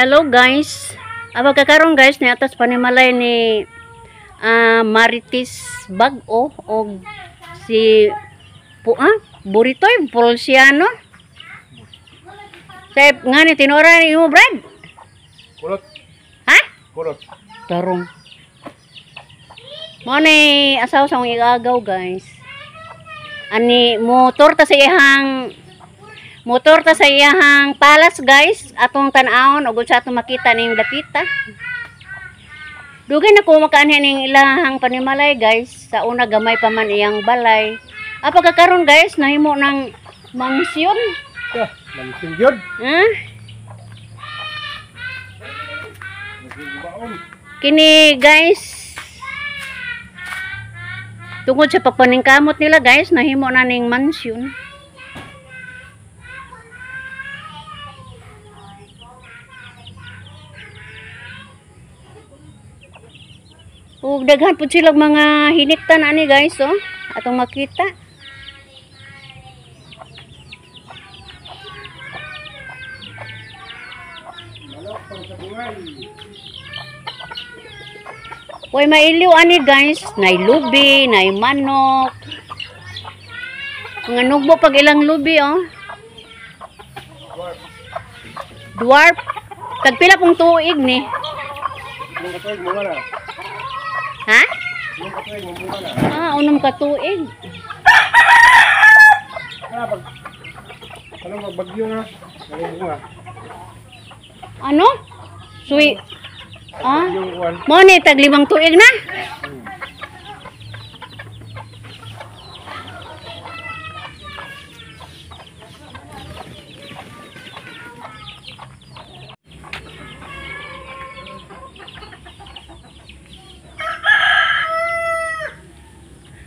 Hello guys. Aba kakaron guys ni atas panimalay ni Marites Bag-o og si Buritoy Polsiano. Sep nga ni tinora ni imo Brad? Kulot. Ha? Kulot. Tarong. Mo ni asawa sa akong igagaw guys. Ani motor ta sa iyang motor ta sa iyang palas guys, atong tan-awon ug unsa atong makita ning dapita. Dugay na ko makaanhi ning ilahang panimalay guys. Sa una gamay pa man iyang balay. Apa kakaron guys, nahimo ng mansyon. Ah, mansyon gyud. Ha? Kini guys, tungod sa pagpaningkamot nila guys, nahimo na ning mansyon. Ug daghan pud silang mga hiniktan ani guys, oh, atong makita. Uy, mailiw ani guys, nay lubi, nay manok. Mga nugbo pag ilang lubi, oh. Dwarf. Tagpila pong tuig ni. Ha? Ah, unom ka tuig. Ano magbagyo na? Ano? Sui. Ah. Mo ni tag 5 tuig na.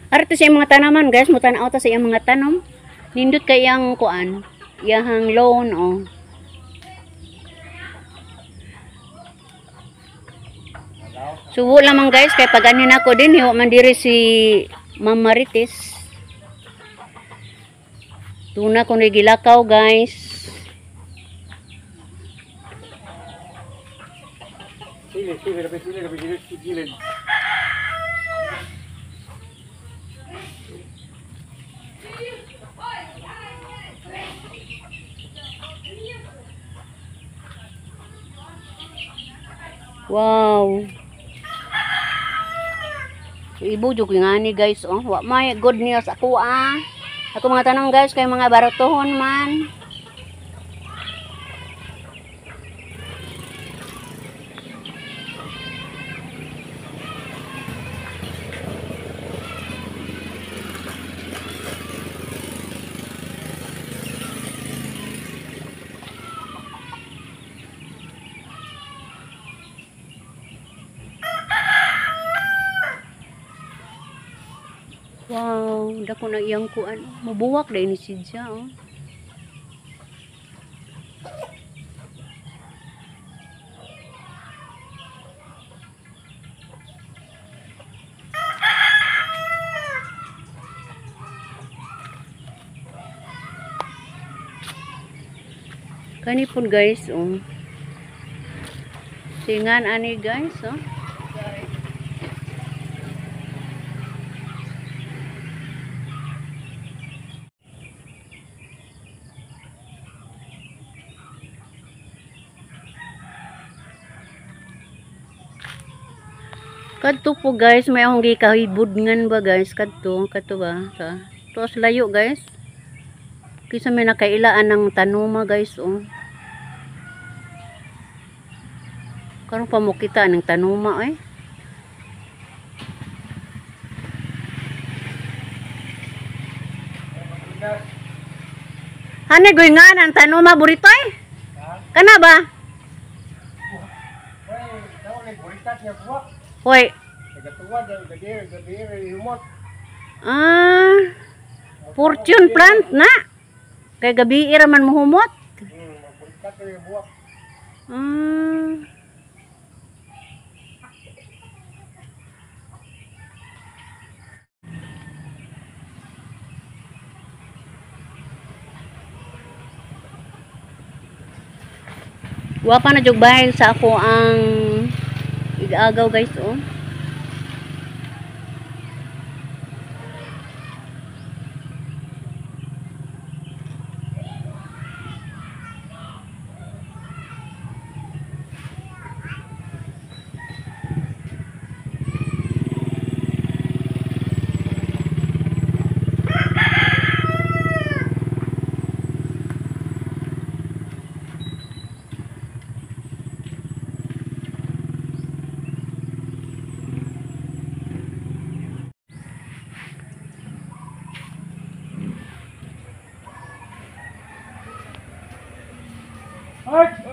Arto sa iyang mga tanaman guys, mutan-aw ta sa iyang mga tanom. Nindot kay iyang kuan, iyang loan, oh. Subo lamang guys kay pag anin ako din hiwa man diri si Ma'am Marites. Tuna ko ni gilakaw guys. Sige, sige, sige, sige, sige. Wow. Ibo jud nga ni guys, oh. Wa may good news ako, ah. Ako mga tanong guys kay mga barotohon man. Wow, dako na iyang kuan. Mabuwak dai ni siya, oh. Kani pud guys, oh. Singan ani guys, oh. Kadto po guys, may akong gikahibudngan ba guys, kadto, kadto ba? Sa tuos layo guys. Kaysa may nakailaan ng tanuma guys, oh. Karon pa mo kita ng tanuma eh. Hane goy nga ang tanuma buritoy? Kana ba? Hoy. Ah, fortune plant na. Kay gabi ira man mohumot. Ah. Wa pa na jug bahin sa ako ang igagaw guys oh. Ay!